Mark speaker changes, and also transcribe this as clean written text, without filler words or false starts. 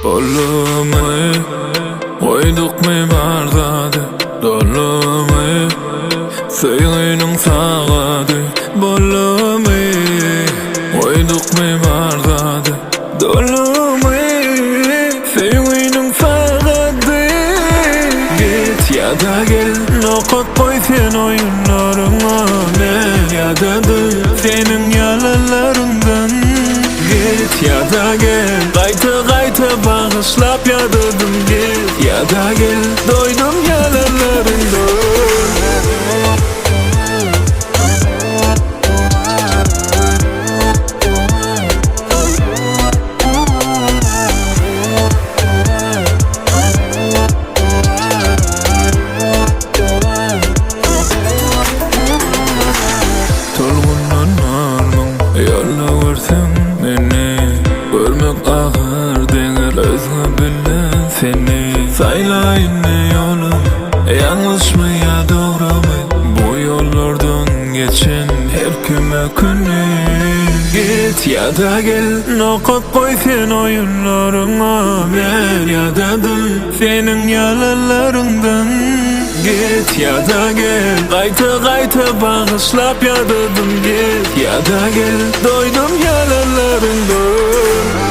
Speaker 1: Boldumy, goýdukmy bar zady Dolumy, söýginiň sagady Boldumy, goýdukmy bar zady Dolumy, söýginiň sagady Git ýa-da gel, nokat goý sen oýunlaryňa Men ýadadym seniň ýalanlaryňdan Git ýa-da gel, gaýta-gaýta bagyşlap ýadadym Git ýa-da gel, doýdum ýalanlaryňdan. Tolgunlanarmyň ýolda görseň meni Görmek agyr deger özge bilen seni Saýla indi ýoluň ýalňyşmy ýa dogrumy Bu ýollardan geçen her kim ökünir Git ýa-da gel nokat goý sen oýunlaryňa Men ýadadym seniň ýalanlaryňdan Git ýa-da gel gaýta-gaýta bagyşlap ýadadym Git ýa-da gel doýdum ýalanlaryňdan.